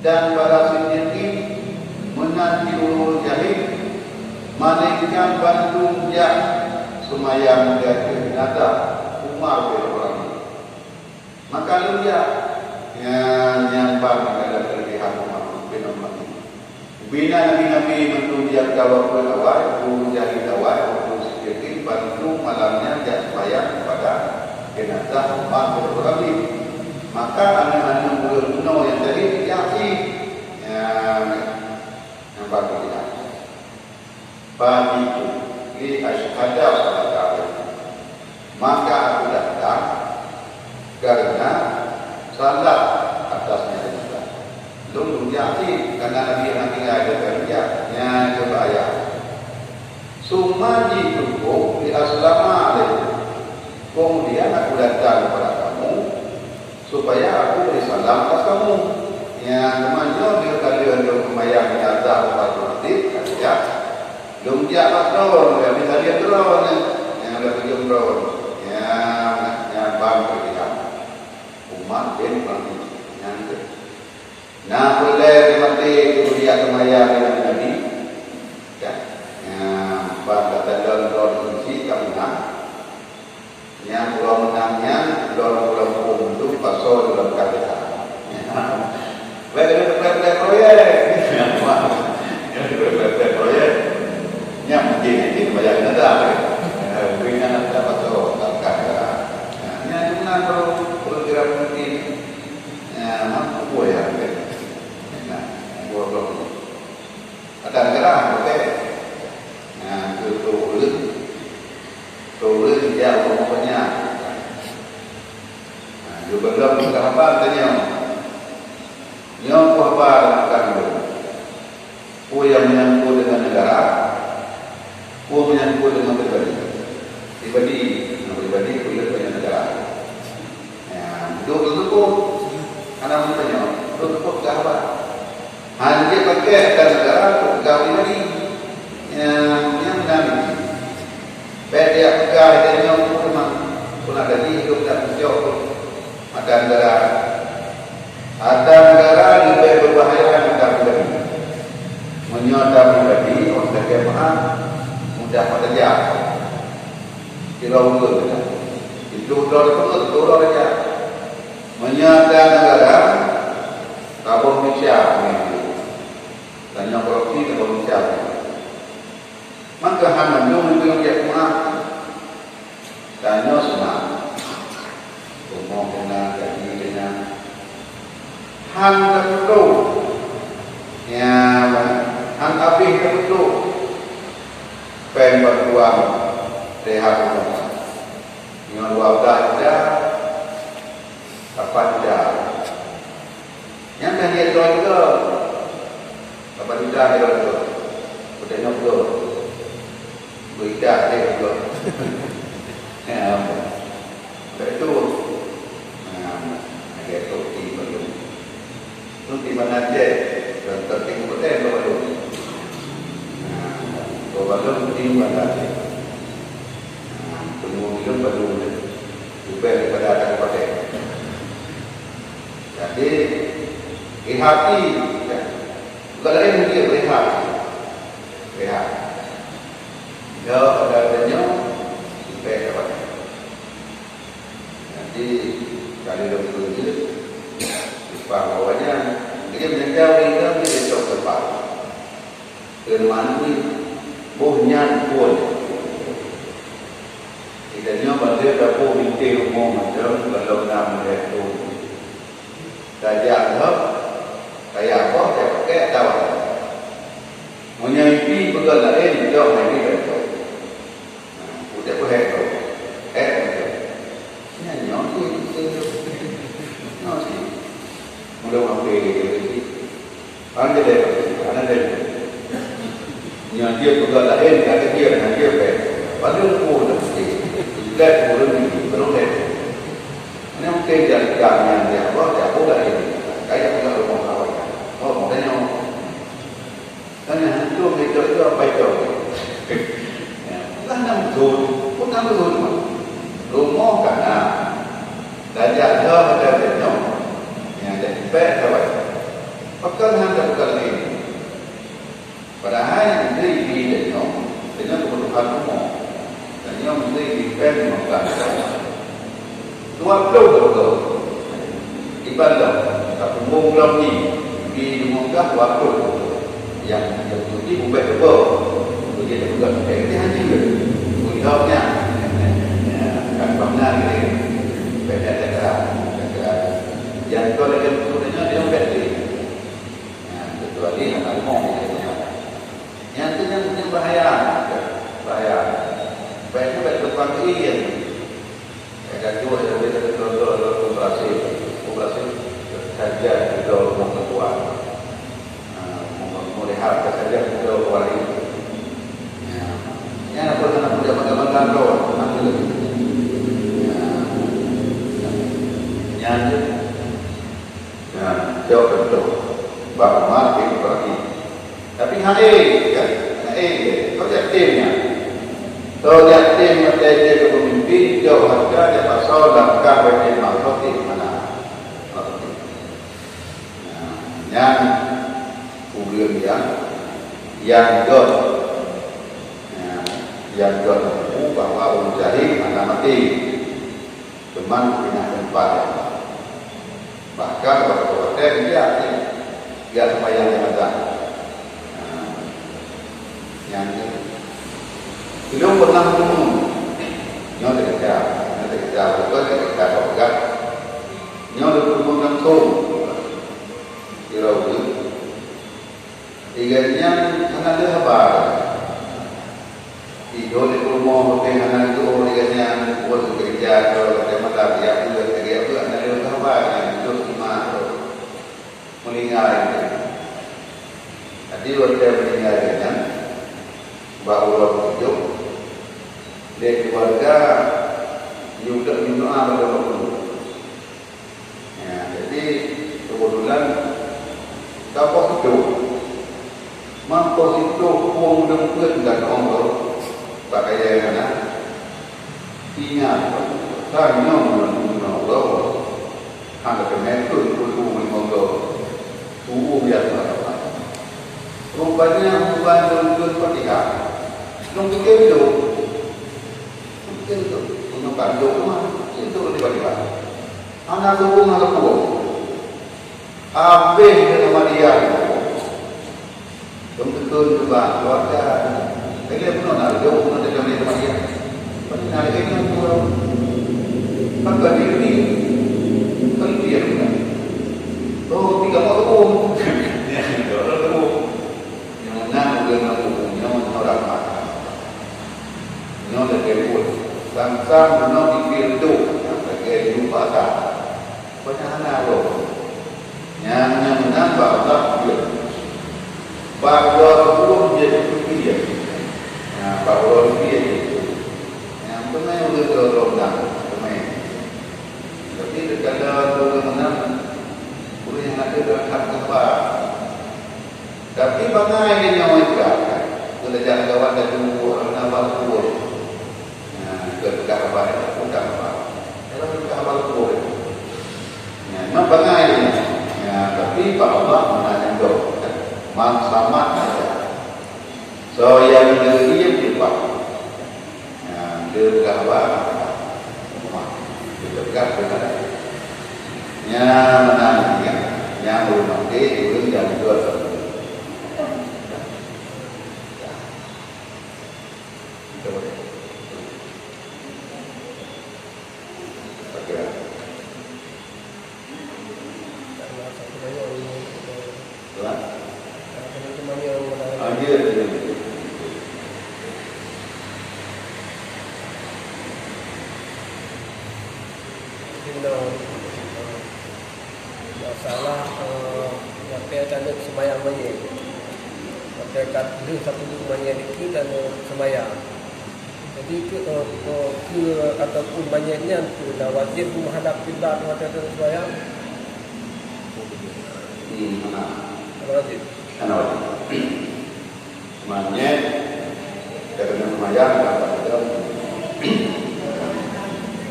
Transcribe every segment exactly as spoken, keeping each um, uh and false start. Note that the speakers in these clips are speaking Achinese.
Dan para siddiqin meunan di ureuëng jahil, malaikat bandum jak seumayang di ateueh jeunazah Umar bin Khattab. Maka lôn jak, nyan, nyan ban keulebihan Umar bin Khattab. Ubena nabi-nabi mandum jak ka waktu awai, ureuëng jahil awai, ureuëng siddiqin bandum malam nyan jak seumayang pada jeunazah Umar bin Khattab. Maka aneuëk-aneuëk ureuëng bunoe nyang jahil jak cit. Nyan, nyang ban keulebihan. Faji'tu li asyhada salata alaihi. Maka aku datang karena salat atasnya jenazah. Lôn lôn jak cit, karena Nabi hana tinggai, lôn jak. Nyan keuh bahaya. Summa ji'tukum li aslama alaikum. Kemudian aku datang kepada kamu supaya aku beri salam atas kamu. Nyan, teuma nyoe, nyoe ka lheueh lôn seumayang jenazah Umar bin Khattab, ka lheueh. Lôn jak bak droe, lôn jak meusalam droe nyan. Nyan, lôn peujeuet droe. Nyan, nyan ban keulebihan Umar bin Khattab. Nyan keuh. Na peureulée maté keu geujak seumayang ngon Nabi. Ya. Nyan, ban ka tanda droe di sisi ka meunang. Nyang uroe meunang nyan, lôn uroe phôn lôn pasoe lôn ka desa. Baik, kena preh-preh proyek. Kena preh-preh proyek. Nyang mungkin, mungkin bayar denda. Eh, beri nyan dah pasoe, ka desa. Nah, nyan cuma baru program mungkin. Nah, mampu ya, kan? Nah, dua belas. Ada negara, okey. Nah, tu, tu ureueng. Tu ureueng dia ureueng banyak. Nah, dia belum buka haba tanya. Nyoe peue haba dalam kandong? Peue nyang menyangkut dengan negara? Peue menyangkut dengan pribadi? Pribadi, nah, pribadi, pribadi dengan negara. Ya, duduk tersebut. Anak muda nyoe, duduk tersebut ke haba. Hana jeuet pakai akan negara untuk peugah pribadi. Nyang, nyang meunan. Bèk jak peugah lagèe nyoe pun memang pernah jadi hidup dan menjauh mata negara. Ata negara leubeh beubahaya mata pribadi. Meunyoe ata pribadi, oh, lagèe meu'ah, mudah meutajam. Sidroe ureueng saja. Itu droe teupeu, itu droe saja. Meunyoe ata negara, tabông manusia. Tanyoe korupsi, tabông manusia. Maka hana mandum itu nyang jak meu'ah. Tanyoe seunang. Rumoh kena, gaji kena. Han tapeutrok. Ya, han abéh tapeutrok. Péng bantuan rehab rumah. Nyoe dua blah juta, lapan juta. Nyang dah jeuet droe juga. Lapan juta jeuet droe juga. Udah nyoe juga. Beuidah deh juga. Ya, betul. Nah, lagèe toh di Bandung. Lôn di Banda Aceh, dan tertibu persen ke Bandung. Nah, ke Bandung di Banda Aceh. Nah, penuh minum Bandung deh. Ubé daripada ada pakai. Jadi, rehati, ya. Bukan lain mungkin rehat. Rehat. Ya, pada adanya, ubé daripada. Jadi, kali dua puluh juz, leupah bawah nyan, jadi meuninggai ureueng inong, dia cok leupah. Keuneuk mandi, boh nyan pun. Kita nyoe bandum dapur bintéh rumoh macam, kalau na meuninggai tu. Tajak lom, kaya boh, tajak pakai, atawa. Meunyoe ipi peugah laén, jaweueb lagèe nyan. Nah, udeb peuhèk droe. Hèk droe. Nyan nyoe cit, nyoe cit. Mula mampir lé cit. Kan jadi, kan ada. Nyoe dia peugah laén, kata dia, kan dia, kan. Padahal pun dah mesti. Black pun Beureukat. Mana mungkin dia pegang nyan, dia apa, dia apa dah ini. Kayak pegang rumah kawan. Oh, makanya, makanya hantu itu itu apa itu? Ya, bukan hantu, bukan hantu. Rumah kana. Dah jaga macam tu. Ya, jadi baik kawan. Pegang hantu pegang ini. Padahai di, di Daniel, Daniel kebutuhan umum. Daniel mesti dipén makan. Dua puluh betul. Iban dah, tak pumbong belum ni. Di Mekah dua puluh. Yang, yang putih ubah dua. Jadi, dia pegang pakai. Dia hancur. Kuliahnya. Ya, kan pernah ni. Beda cakap. Cakap. Yang tu lagi betul dia, dia ubah dia. Ya, kecuali anak rumah dia. Yang tu yang, yang bahaya. Bahaya. Baik tu baik depan diri. Ada dua yang boleh kita contoh adalah koperasi. Koperasi saja kita rumah ketua. Ha, melihat saja kita orang ini. Ya. Yang apa nak punya bangga-bangga tu? Nak tu lagi. Ya. Yang tu. Ya, jawab betul. Bak Umar bin Ibrahim. Tapi hai, kan? Hai, kau yatim ya. Kau yatim mata dia ke pemimpin, jauh harga dia pasal langkah Baitul Mal, kau di mana? Nah, yang ureueng yang, yang gop, nah, yang gop bahwa ureueng jahil hana mati. Teuma pinah teumpat. Bahkan watée-watée dia, dia sembahyang jenazah. Nah, nyan tu. Ulôn pernah teumeung. Nyoe teukeujak, nyoe teukeujak, bukan teukeujak kok peugah. Nyoe lôn teumeung langsung. Di Rawi. Igan nyan hana lé haba. Idol di rumoh, tapi hana lé tuoh igan nyan, buet keureuja, idol kata mata, dia pun, dia pun hana lé haba, nyan hidup di ma tu. Meuninggai. Jadi, watée meuninggai nyan, bak uroe keujok, lé keuluwarga nyudak nyunoa pada waktu. Ya, jadi, kebetulan, ka poh siplôh. Mang poh siplôh pueng leumpet dan ongkot, bak kayèe na. Ingat, tanyoe meunyoe Allah, hana keuneuk keu peuku meunyoe Allah. Tuwoe biasa dapat. Rupanya, bukan leumpet Fatihah. Lôn pikir tu. Mungkin tu, meunyoe dok mah, itu tiba-tiba. Hana suruh hana suruh. Habéh keuneuk Madyan. Dong teukon juga keluarga. Lagi pun nak dok, nak jadi Madyan. Pernah lagi nyoe tu. Maka diri, kan dia bukan. Oh, tiga mau tu. Ya, orang tu. Nyoe na ureueng nyang ureueng nyoe, nyoe rahmat. Nyoe lagèe buet. Sang-sang nyoe dipeuduek, nyang lagèe jeuet basa. Banyak hana lom. Nyang, nyang meunan bak Allah peuduek. Bak dua puluh jeuet peuduek. Nah, bak dua puluh jeuet. Nyang teumé ureueng dua puluh enam, teumé. Tapi, ketika ureueng meunan, ureueng nyang ada dalam hamba. Tapi bangai nyoe juga, kan? Keu leujaih gawat laju, orang nambah tuwoe. Nah, keu peugah haba, peugah haba. Dalam peugah haba tuwoe. Nah, memang bangai nyoe. Nah, tapi bak Allah meunan nyan dok, kan? Mang samat saja. Soe nyang leuieb diubah. Nyan, dia peugah haba, rumah. Dia peugah, dia peugah. Nyan, meunan, ya. Nyan, ureueng maté, ureueng nyang jual. Itu boleh. Pakai. Tuan? Ah, ya, ya, ya. Masalah, eh, watèe taneuk seumayang manyét. Watèe ka lheueh tapeuduek manyét dikeue taneuk seumayang. Jadi, keu, eh, eh, keu ataupun manyét nyan keu na wajéb menghadap kiblat watèe teuseumayang? Hmm, hana. Hana wajéb. Hana wajéb. Manyét, keu teuseumayang, kan, kan, kan.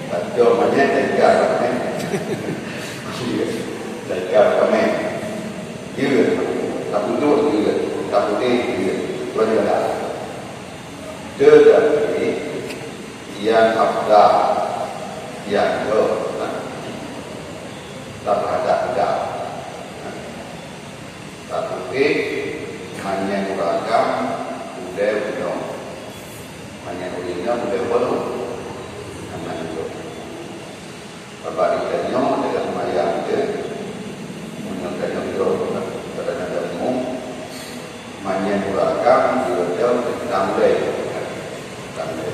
Baca manyét, teuka ramé. Teuka ramé. Jeuet, taputéh, jeuet, taputéh, jeuet. Tuan jalan. Tetapi, nyang afdal, nyang jroh, nah, tapeurhadap kiblat. Nah, taputéh, manyét ureueng agam, ulèe bunoe. Manyét ureueng inong, ulèe bunoe. Nah, manyét jroh. Sabab geutanyoe teuka seumayang teuh, meunyoe tanyoe jroh, geutanyoe teuka seumayang, manyét ureueng agam, geutanyoe teuntang lé. Teuntang lé.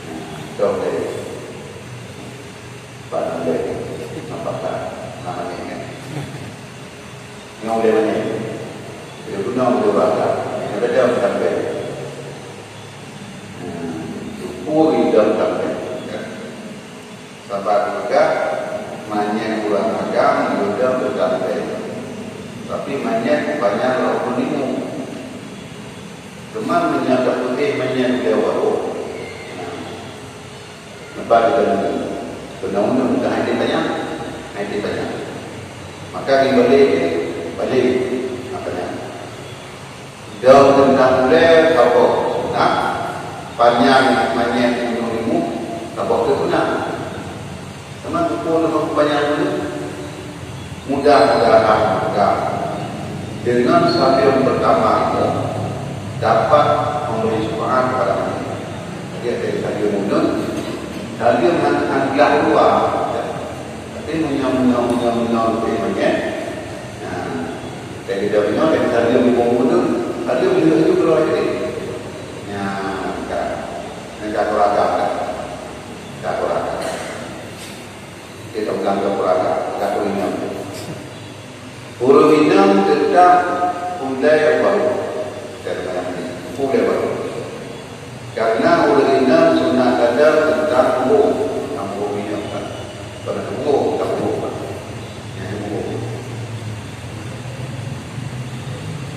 Nah, teuntang lé. Pandang lé. Nampak tak? Nah, ni, ni. Nyoe ulèe manyét. Ulèe bunoe, ulèe bata. Nyang teuntang lé. Nah, syukur idong teuntang lé. Sabab juga manyét ureueng agam yue dong teuntang lé. Tapi manyét panyang rot peulimu. Teuma meunyoe taputéh manyét ulèe uroe, nah, neuba di dalam, keunoe uneun ka hai panyang, hai panyang. Maka di balek, balek, apa nyan? Dong teuntang ulèe saboh sunat, panyang manyét uneun limong saboh teuh sunat. Teuma syukur lom panyang uneun. Mudah-mudahan gata deungon saleuem beutama ilmu dapat memberi syafaat kepada manusia. Jadi, ada saleuem uneun, saleuem han, han glah luwa. Tapi meunyoe, meunyoe, meunyoe, meunyoe leubeh manyét, nah, Jadi, dah nyoe, dah saleuem di bawah mulut, saleuem di laju keluar jadi. Nyan, ka. Nyan ka keuraga, ka. Ka keuraga. Kita ulang ka keuraga, ka kuringam. Ureueng inong teuntang ulèe baru. Ulèe baru. Karena ureueng inong sunat adat teuntang punggung, teuntang punggung minyeuk kan. Pada punggung, teuntang punggung kan. Nyang punggung.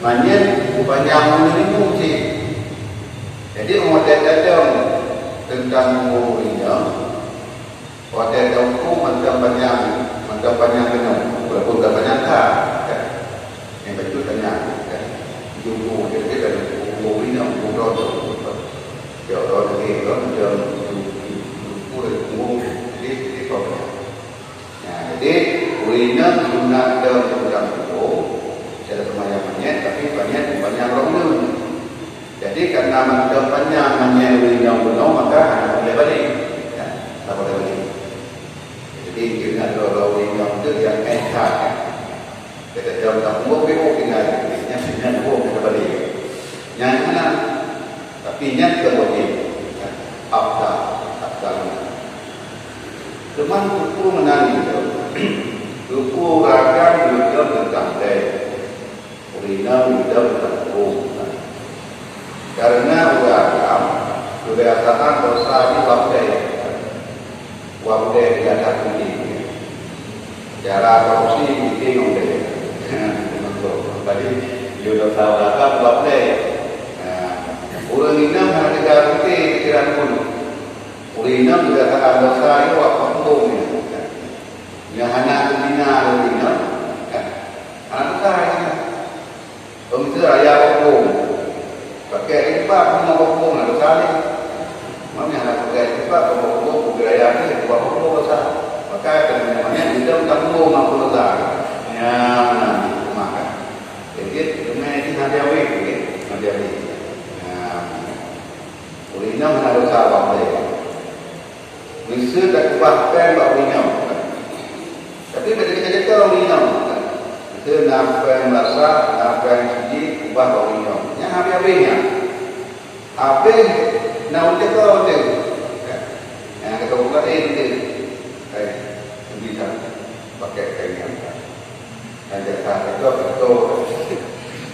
Manyét kupanyang meunyoe limong cit. Jadi, watèe tadong teuntang punggung ureueng inong, watèe tahuköm mantong panyang, mantong panyang keunoe, walaupun ka panyang that, kan? Nyang bacut panyang, kan? Jumbo, jadi kan, jumbo inong, jumbo droe, ya, droe lagèe, droe macam jumbo, jumbo, jadi, jadi kau panyang. Nah, jadi, ureueng inong sunat dong teuntang punggung, cara seumayang manyét, tapi manyét panyang rot uneun. Jadi, karena mantong panyang manyét ureueng inong bunoe, maka hana boleh balik. Ya, tak boleh balik. Jadi, ingat droe-droe ureueng inong tu yang esa, ya. Kita jam tak punggung, punggung tinggal. Yang sini punggung kita balik. Yang mana? Tapi yang terwajib. Ya. Afdal. Afdal. Cuman hukum menang itu. Hukum rakan juga tentang Ureueng inong udeb teuntang punggung. Karena ureueng agam, keubiyasaan dosa jih wabdée. Wabdée di atas bidée. Cara korupsi bikin udeb. Tadi, dia dosa ureueng agam wabdée. Nah, ureueng inong hana teuga putih pikiran pun. Ureueng inong keubiyasaan dosa jih wabdée punggung. Nyang hana teubina ureueng inong, kan? Hana teuka, kan? Pemirsa raya bak punggung. Pakai jilbab, bunoe bak punggung, na dosa lé. Meunyoe hana pakai jilbab, bak punggung, bubé raya lé, bak punggung dosa. Pakai keunan nyan, nyan, di dalam bak punggung, mampu dosa. Nyan, na, makan. Jadi, teumé jih hana diawét, nggih. Hana diawét. Nyan. Ureueng inong hana dosa bak ulée. Miseue takeubah péng bak ureueng inong. Tapi bèk teuka-teuka ureueng inong. Miseue na péng masak, na péng sijik, keubah bak ureueng inong. Nyan habéh-habéh nyan. Habéh na ureueng teuka teuh. Nyan ka teuka teuh. Eh, bisa pakai péng nyan. Raja ka keudroe-keudroe.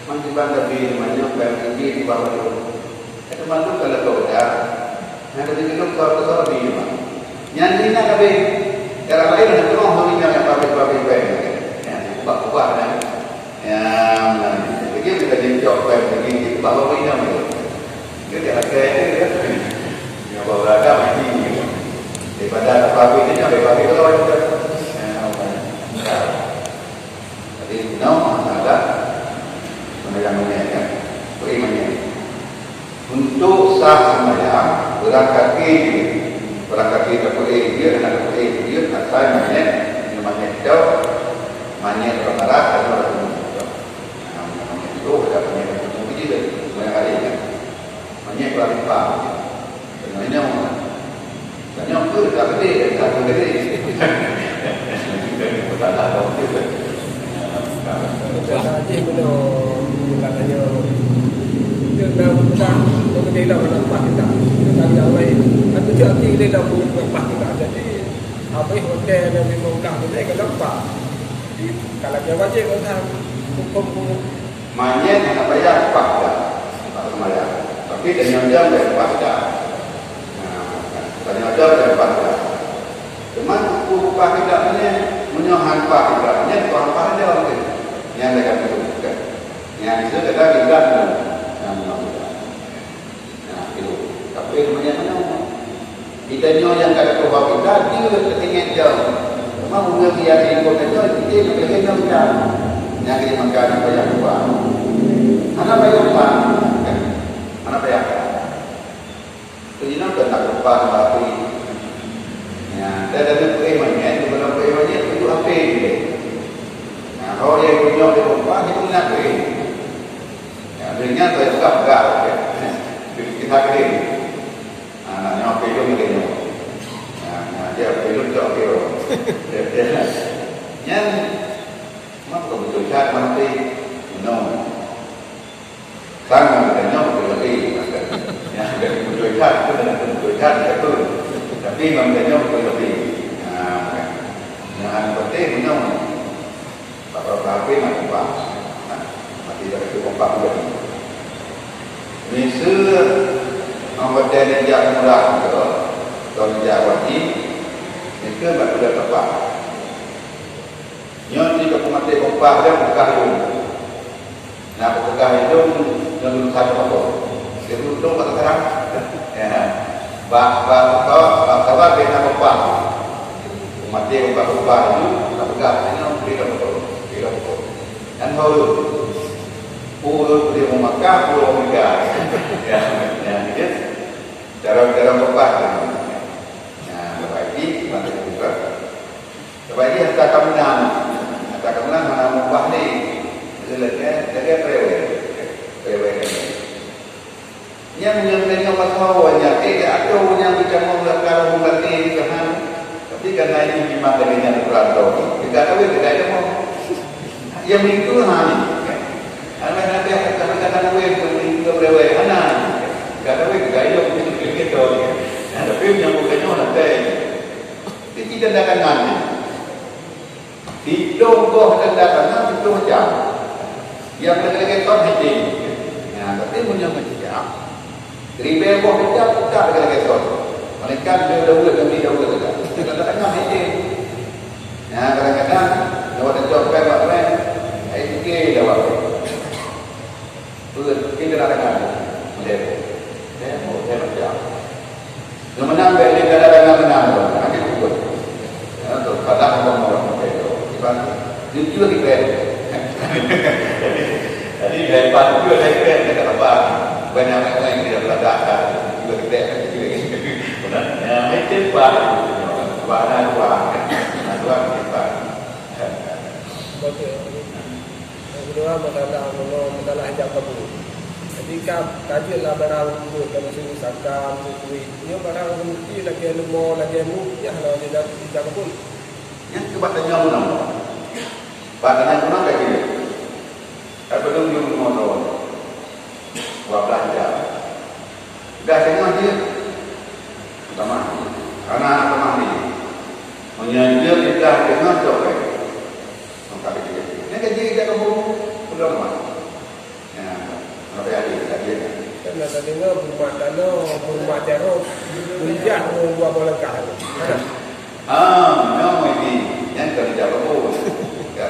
Man kiban Nabi meunyoe péng tinggi di bawah lôn. Teuma tu kalau kau dah, yang tadi kena kau tu kau lebih mah. Yang ni nak habis. Cara lain nak tengok hari ni nak habis-habis baik. Ya, ubah-ubah dah. Ya, lagi kita jencok baik lagi kita ubah hari ni. Dia dia akai dia. Ya, bawa agama ini. Daripada habis ni sampai habis kalau ada. Ya, jadi no masalah. Mana yang mana kan? Beri mana? Untuk sah sembahyang, beurangkati jeuet. Beurangkati tapeuék jeuet, hana tapeuék jeuet, asai manyét, nyoe manyét cok, manyét rot barat, atau rot timur cok. Nah, manyét roh, ada manyét rot timur jeuet, manyét hari kan. Manyét rot limpah. Kena nyoe. Tanyoe peue ka gede, ka gede. Tanyoe peue ka gede. Jadi, bila kita tanya, kita nak usah, kita nak nampak kita. Kita tanya lain. Aku cakap kita nak nampak kita. Jadi, habis hotel dan lima belas menit ke nampak. Jadi, kalau dia wajib kan, hukum-hukum Manyét hana payah upah dah, tak sembahyang. Tapi tanyoe jam dah upah dah. Nah, tanyoe jam dah upah dah. Cuma upah tidak manyét, meunyoe han upah tidak manyét, upah upah dah mungkin. Nyang dah kami sebutkan. Nyang itu kadang tidak. Nah, mudah-mudahan. Nah, itu. Tapi namanya mana? Kita nyoe nyang ka teupeubah kita, dia teuingat dia. Cuma ureueng yang ikut kita, kita nak bagi dia macam. Nyang kena makan, bayar upah. Mana bayar upah? Mana bayar? Keujinak kan tak upah, tapi. Ya, dan ada perih manyét, bukan perih manyét, itu apa dia? Nah, kalau dia punya dia upah, dia nak perih. Ya, dengan saya sudah pegang, ya. Kita kering. Ha, nak nyoe pilun lagèe nyoe. Ha, nah, dia pilun cok kiro. Nyan, maka beutôi that meuhati. No. Sang meuhati nyoe beutôi hati. Nyan, beutôi that, itu dengan beutôi that, itu. Tapi meuhati nyoe beutôi hati. Ha, kan. Nyan, penting nyoe. Bak beberapa H P na kompak. Nah, mati dari itu kompak juga. Miseu anggota neujak umrah ke, atau neujak haji, mereka bak kuda tepat. Nyoe di kampung mati kompak dia bukan dulu. Nah, bukan itu, nyoe dulu satu apa? Dia dulu tu bak sekarang. Ya. Bak, bak, bak, bak sabar dia nak kompak. Mati ubah-ubah laju, tak peugah, "Nyoe bri dah beutôi, bri dah beutôi." Kan baru. Ureueng bri meumakah, ureueng meuga. Ya, ya, gitu. Cara-cara meuubah tu. Ya, baik, mari kita. Sebab ini harta kamunan. Harta kamunan mana meuubah ni. Lagi, lagi, lagi, prewek. Prewek kan. Nyang meunyoe tanyoe masa awai nyan, eh, dak adoe nyang geutamong lam karông gaki di Tuhan. Tapi karena ini memang dari nyan beurantô, teuka kawé teuka tamong. Nyang meuningkue hana. Hana, hana, hana, hana kawé, meuningkue beurewek, hana. Teuka kawé teuka ilong, teuka ilong. Nah, tapi meunyoe bukan nyoe, hana teuka. Jadi, kita dak akan nyan. Sitôh boh tanda tangan, sitôh jam. Nyang lagèe-lagèe kon hidéh. Nah, tapi meunyoe meucam, ribèe boh meucam, peugah lagèe-lagèe kon. Malaikat dia Daud, Nabi Daud kata. Tanda tangan hidéh. Nah, kadang-kadang, lewat jam pen, buat pen, ai sikit lewat. Betul, kita nak dengar. Model. Ya, model macam. Yang menang, bèk lé kada dengar menang tu. Nanti pukul. Ya, tu, kadang orang-orang model tu. Sebab, jujur di band. Jadi, jadi, dari pan jujur dari band, dia kata, "Bang, banyak orang yang tidak berada, jujur di band, jujur di band." Benar? Ya, itu, Pak. Pak, ada dua. Ada dua, Pak. Betul. Nyang keudua, masalah, masalah hijab kabul. Jadi, ka, ka jeuet lah barang reubot, ka miseue sakan, miseue kueh. Nyoe barang reubot lagèe leumo, lagèe muh, nyan lah hijab, hijab kabul. Nyan keubat tanyoe meunan. Bak tanyoe meunan ka jeuet. Ka padum jeuet rumoh droe. Dua blah jam. Dah tengah jeuet. Tamah. Karena tamah ni. Meunyoe jeuet dah tengah cok. Maka dia. Ni gaji kita kampung. Udah mah. Ya, sampai hari tadi. Kan Tadeungoe beumat tanoh, beumat jaroe, beujak ngon dua boh langkah. Ah, nyoe ini, nyan ka dijak bagus. Ka,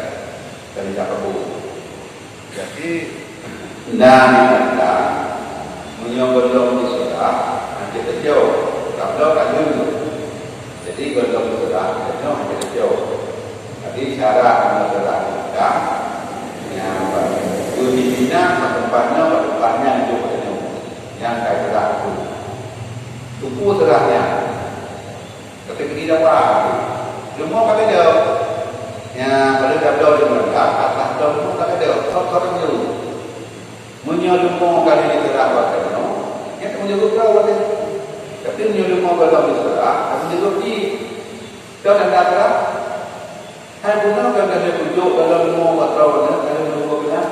ka dijak bagus. Jadi, na ni kata, meunyoe gohlom diseurah, hanjeuet teucok, tabloe ka lheueh. Jadi, gohlom diseurah, nyoe hanjeuet teucok. Jadi, syarat meunyoe seurah nyan, nyan, bak, beuh dipinah, bak teumpat nyoe, bak teumpat nyan, jok bak nyoe. Nyan ka seurah tu. Tupu seurah nyan. Kata keuti dawa tu. Leumo kata jaweueb. Nya, pada tabloe di meulangkah, atas tabloe leumo kata jaweueb. Sok-sok dulu. Meunyoe leumo kali diseurah bak nyoe, nyan meunyoe geupeugah watèe. Tapi meunyoe leumo gohlom diseurah, hana meunyoe geupeugah. Kon tanda seurah. Hai bunoe ka lheueh kujok dalam leumo bak droeneuh, ka lheueh leumo keunan.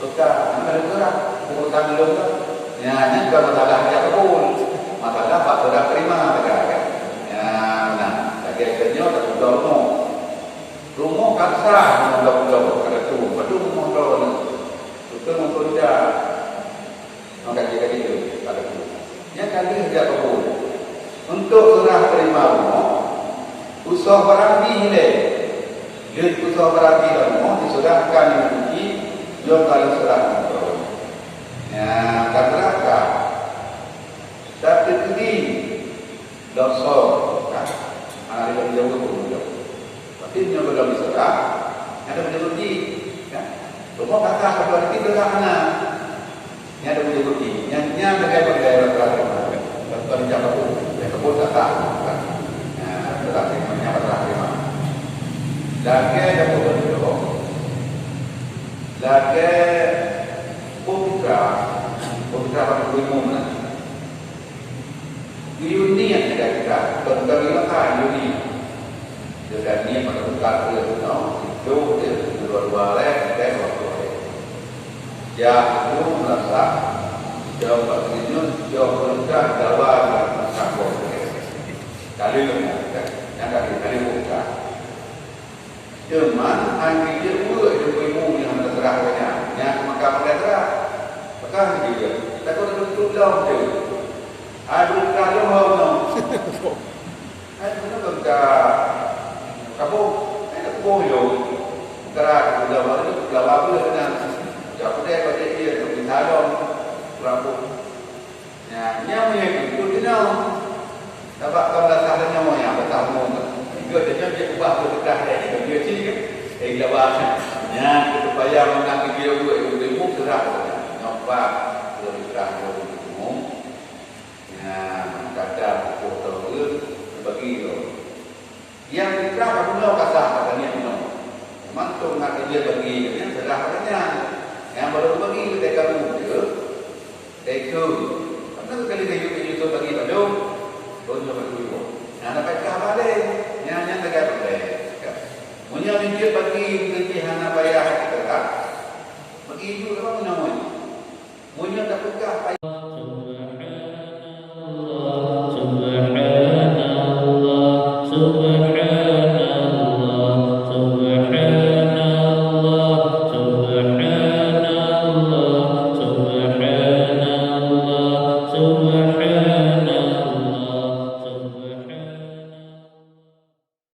Teuka, ka lheueh keunan, urusan lôn ka. Nyan, nyan bukan masalah jak kabul. Masalah bak seurah terima teuka, kan? Nyan, nah, lagèe tanyoe tapeudong rumoh. Rumoh ka sah ngon dong-dong, ka lheueh tu, padum rumoh droeneuh. Beutôi ngon keureuja. Maka jika itu, kata guru, nyan ka lheueh jak kabul. Untuk seurah terima rumoh, peusôh barang bih ilèe. Jeuet peusôh barang bih lam rumoh, diseurahkan ngon kunci, nyoe ka lheueh seurah ngon droe. Nyan ka seurah ka. Tapi keudéh, Lom sô, kan? Hana lé lom jaweueb pun lom. Tapi meunyoe gohlom diseurah, nyan meunyoe rugi, kan? Rumoh ka sah, tapi seurah hana. Nyan meunyoe rugi. Nyan, nyan lagèe bak ilèe bak seurah. Bak seurah ijab kabul. Ijab kabul ka sah, kan? Nah, seurah terima, nyan bak seurah terima. Lagèe dapur beudôh, lagèe peue putra, peue putra bak ibu-ibu meunan. Geuyue niet lagèe gata, kon ka geuyue makan, geuyue niet. Geutanyoe pada buka ureueng nyoe, jôk teuh dua-dua lé, teuntèe dua-dua lé. Jak laju meulasak, jauh bak sineuk, jauh meulasak, dawa bak saboh lé. Ka lheueh nyan, nyan ka lheueh, ka lheueh buka. Teuma, han geujeuet weuek di ibu-ibu nyang teuseurah lagèe nyan, nyang maka pakai seurah. Pakon han geujeuet? Takot lôn tulông teuh. Hai, beureukat lôn hom nyoe. Hai, beureukat ka kaboh. Hai, kaboh lôn. Meukeurah keu peulawa, peulawa beuh nyan. Jak peudeh bak jih, jih, jih, jih, jih, jih, jih, jih, jih, jih, jih, Nyan, nyan meunyoe keuneuk jinoe. Sabab ka meurasa tanyoe nyang peutah umum. Jeuet tanyoe jeuet ubah keu peugah lé, jeuet cit kan? Eh, gila bah. Nyan keu supaya meunan keu jeuet buet, jeuet buet seurah. Nyoe bah keu peugah lé umum. Nyan, kadang pukul tahun bagi lom. Nyang fitrah ka bunoe ka sah, ka kaniet bunoe. Mantong na keujeuet bagi, nyan seurah bak nyan. Nyang barô bagi, teuka karu, teuka. Karena sekali lagi, kita bagi padum, donya bagi dua. Nah, dapat kah balik? Nyan, nyan lagèe apa lagèe? Meunyoe jeuet bagi, meusti hana payah kita, bagi juga apa nama? Meunyoe tapeugah payah.